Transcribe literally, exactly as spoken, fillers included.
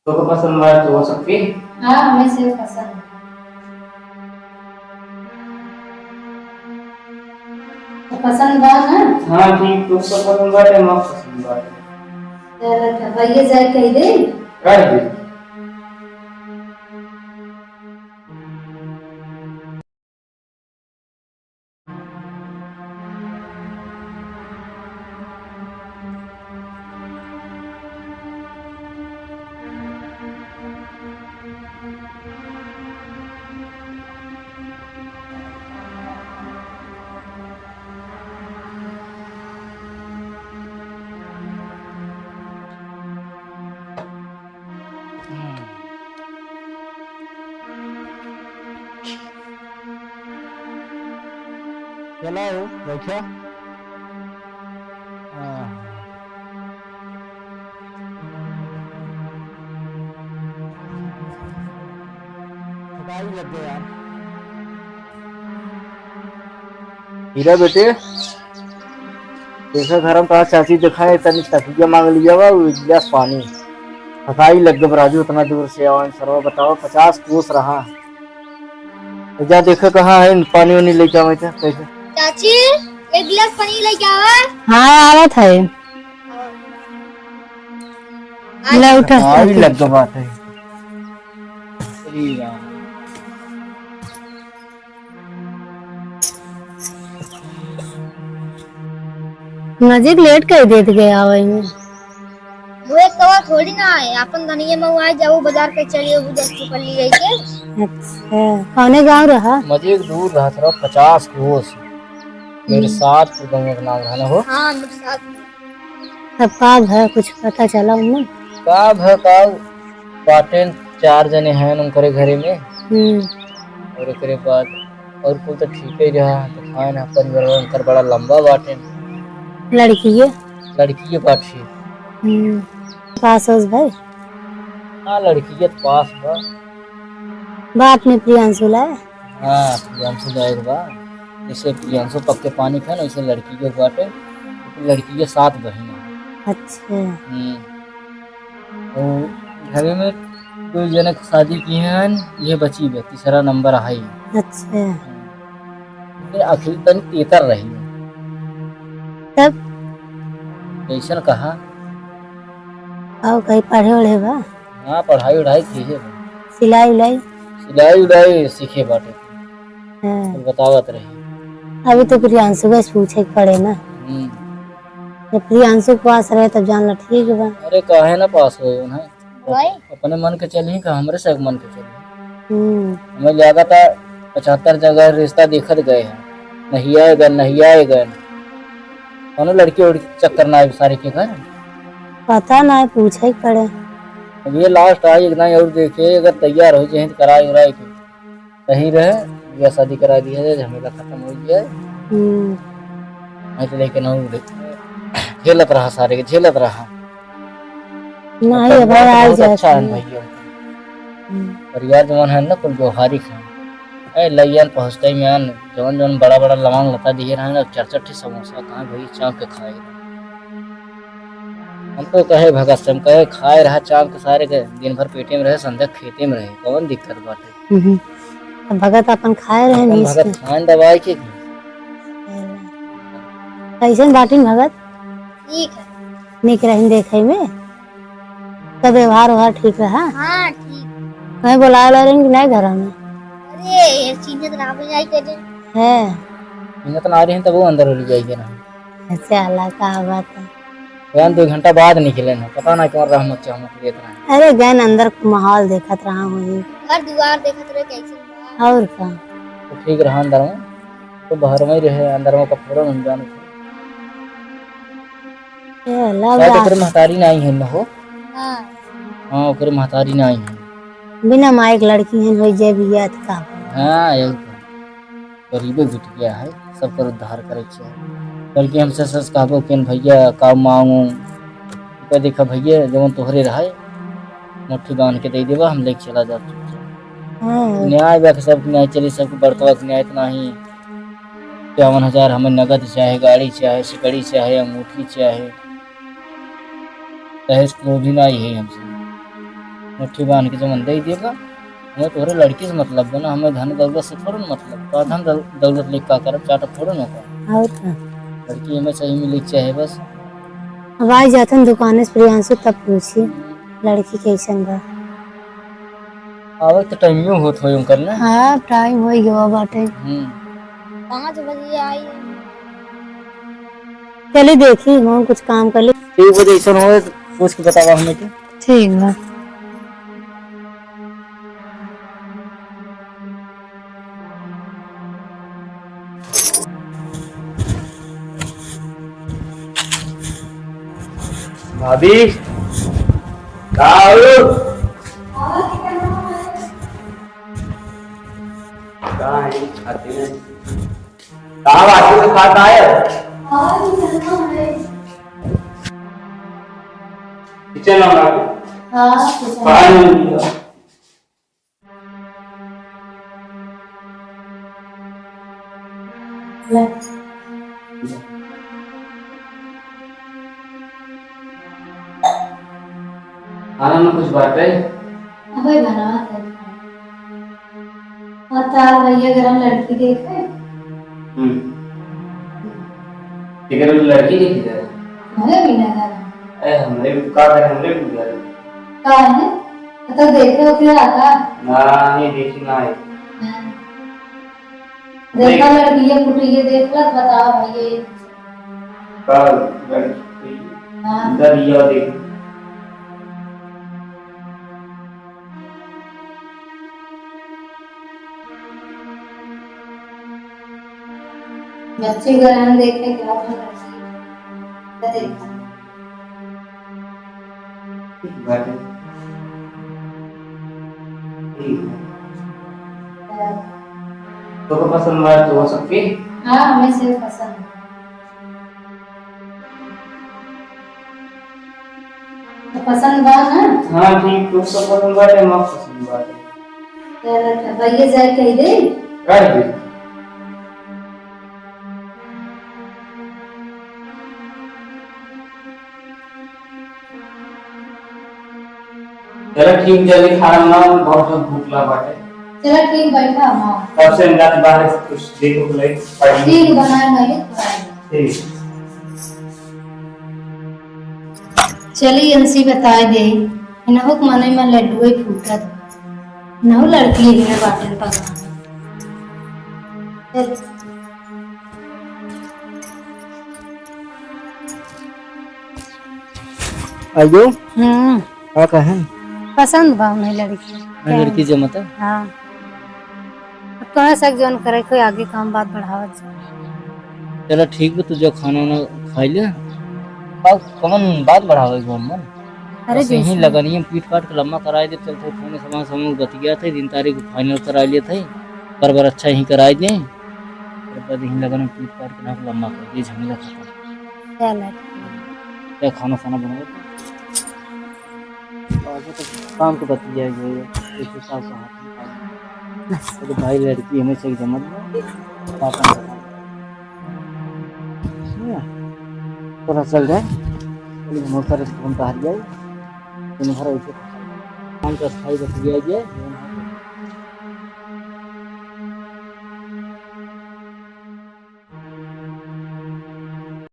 तोहका पसंद बा तो हो सकती। हाँ, हमें से पसंद। तो पसंद बा ना? हाँ, ठीक, तोहका पसंद बा, तो हमार पसंद बा। चलो, तो भैया जाए कह दे। कह दे। चला हो, बैठा। हाँ। थकाई लग गया यार। हीरा बेटे, देखा घर में तोहार चाची देखा है, तनी तकिया मांग लिया बा, वो एक गिलास पानी। थकाई लग गब राजू, उतना दूर से आवा, सरवा बतावा, पचास कोस रहा। तो जा देखा कहाँ है, पानी वानी लेके आवे थे, कैसे? चाची, एक गिलास पानी लेके आवा। हाँ, आवत है। ले उठा। थकाई लग गब बात है। अरे राम। मजे के लेट कर देत गए आवे में। वो एक कवा थोड़ी ना आए, अपन धनिया में वो आए जाओ बाजार के चलिए वो दस रुपये ले लेके। अच्छा, कौने गाँव रहा? मजे के दूर रहा था, पचास कोस। मेरे हम्म। साथ के गाँव का नाम रहा ना हो। हाँ, मेरे साथ। तब का भय कुछ पता चला उनमें? का भय का बाटेन, चार जने हैं उनकरे घरे में। हम्म। और एकरे बाद और कुल तो ठीक ही रहा, तो खाए ना परिवार उनकर बड़ा लंबा बाटेन। लड़की है? लड़की है बाटे। हम्म। पास होस भाई? हाँ, लड़की के पास बा। बाप ने प्रियांशु लाए? हाँ, प्रियांशु लाए बा। जैसे प्रियांशु पक्के पानी खाए ना, वैसे लड़की के बाटे, लड़की के सात बहिन है। अच्छा। हम्म। वो घरे में दो जनक शादी की हैं, ये बची बा, तीसरा नंबर आई। अच्छा। फिर आखिरी तन तेतर रही। तब? जैसन कहा। और कहीं पढ़े ओढ़े बा? हाँ, पढ़ाई उढ़ाई सीखे बा। सिलाई उलाई? सिलाई उलाई सीखे बाटे। हाँ। कुल बतावत रही। अभी तो प्रियांशु का पूछे के पड़े ना। हम्म। जब प्रियांशु के पास रहे तब जान ला ठीक बा। अरे काहे ना पास होए उन्हें? भाई। अपने मन के चली का हमरे से मन के चली? हम्म। हमें लगा था पचहत्तर जगह रिश्ता देखत गए हैं, नहीं आए गए, नहीं आए गए। कौनो लड़की उड़की चक्कर ना आए सारे के घर। पता ना है, पूछे के पड़े। अब ये लास्ट आई, एक दाई और देखे, अगर तैयार हो जाए तो कराए उराए के। सही रहे, बियाह शादी करा दिया जाए, झमेला खत्म हो जाए। हम्म। नहीं तो लेकिन हम झेलत रहा, सारे के झेलत रहा। नहीं, परिवार भाई, तो आई बहुत जाए अच्छा है सही। भैया। हम्म। परिवार जवन है ना, कुल व्यवहारिक है। ए, लइयन पहुँचते में आन, जवन जवन बड़ा बड़ा लवांग लता दिए रहे ना, चार चार ठे समोसा कहाँ भाई चाप के खाए। हम तो कहे भगत से, हम कहे खाए रहा चाप के सारे के, दिन भर पेटे में रहे, संध्या खेते में रहे, कौन दिक्कत बाटे? हम्म। अब भगत अपन खाए रहे अपन नीस भगत के। खान दबाए के। कैसन बाटिन भगत? ठीक है। निक रहिन देखे में? तो व्यवहार व्यवहार ठीक रहा? हाँ, ठीक। कहीं बोलाए ला रहिन कि नहीं घर में? अरे, ये चीन्हत ना भी जाई के दे। है। चीन्हत ना रहिन तब वो अंदर उली जाई के ना। अच्छा, अल्लाह का बात है। गैन दो घंटा बाद निकले ना, पता ना कौन रहमत चहमत लेत रहे। अरे, गैन अंदर को माहौल देखत रहा हूँ। घर दुआर देखत रहे कैसे बा। और का? तो ठीक रहा अंदर में, तो बाहर में ही रहे, अंदर में का पूरा हम जाने थे। ए, लव शायद ला- ओकरे महतारी ना आई है ना हो। हाँ। हाँ, ओकरे महतारी ना आई है। बिना माई के लड़की है, हो जे भी याद का। हाँ, यही तो। गरीबे बिटिया है, सबकर उद्धार करे के चाहे। बल्कि हमसे सच कहबो कि भैया का मांगू, कह देखा भैया जवन तोहरे रहे, मुट्ठी बांध के दे देबा, हम लेके चला जात चुपचाप। हाँ। न्याय बा कि सबके न्याय चली, सबके बड़कवा के न्याय इतना ही, इक्यावन हजार हमें नगद चाहे, गाड़ी चाहे, सिकड़ी चाहे, अंगूठी चाहे, दहेज को भी ना ही है हमसे। मुट्ठी बांध के जमन दे देबा। हमें तोहरे लड़की से मतलब बा ना, हमें धन दौलत से थोड़े ना मतलब। का धन दौ-, दौलत लेके का करब, चाटब थोड़े ना ओकर। और का? लड़की हमें सही मिले के चाहे बस। अब आई जातन दुकाने से प्रियांशु, तब पूछी लड़की कैसन बा। आवे तो टाइमियो होत होई उनकर ना। हाँ, टाइम होई गवा बाटे। हम्म। पाँच बजे आई। चली देखी, हम कुछ काम कर ले। ठीक बा, जैसन होए, पूछ के बतावा हमें के। ठीक बा। भाभी, का हो? का है, खाते हैं? का बात है, खा का है? किचन में ना? हाँ, किचन में। पानी। ले। खाना में कुछ बात है? अबे बनावत है। और तार भैया गरम लड़की देखे। हम्म। तेरे को लड़की देखी था? हमरे भी ना घर। ए, हमरे भी का करे, हमरे भी घर। का है? तो देखे हो क्या आता? ना, नहीं देखी ना है। हाँ। देखा देख। लड़की ये फुटी ये देख लग, बताओ भाई ये। का लड़की? हाँ। इधर ये देख। बच्चे घर हम देखे क्या था, क्या देखा? ठीक बात है। ठीक है। हाँ। तो को पसंद आया तो हो सकती? हाँ, हमें से पसंद है। तो पसंद बा ना? हाँ, ठीक, तू सब पसंद बाटे, हम पसंद बाटे। चल, अच्छा, भैया जाए कह दे। कह दे। चलो ठीक, जल्दी खाना बनाओ, बहुत जोर भूख लगा बाटे। चलो ठीक, बैठा, हाँ। तब से हम जाते बाहर कुछ देखो, लाइट पड़ी। ठीक, बनाए, मैं भी बनाए। ठीक। चली, इनसे बताए दे, इनहु के मने में लड्डुए फूटत। इनहु लड़की इन्हें बाटन पगला। चल। आइयो। हम्म। का कहें? पसंद बा उन्हें लड़की। नहीं, लड़की जमता? हाँ। अब कहाँ से जौन करे, कोई आगे काम बात बढ़ावत जा। चला ठीक बा, तू जो खाना वाना खाई ले। अब कौन बात बढ़ावे के मन? अरे बस यहीं जैसे लगनिए पीट पाट के लम्बा कराए दे, चलते फोन सामान सब लोग बतिया थे, दिन तारीख फाइनल करा लिए थे, पर बार अच्छा यहीं कराए दे, पर बाद यहीं लगन में पीट पाट के ना लम्बा कर दे, झमेला खत्म। चला। क्या खाना खाना बनाओ? आज तो काम के बतिया गए, एक हिसाब से हाथ में काम। अरे भाई, लड़की हमें से जमत बा। पापा ने बताया। सुनिए, थोड़ा चल जाए, चलिए, हम ओकर से फोन बाहर जाए, दिन भर ऐसे काम का स्थायी बतिया जाए।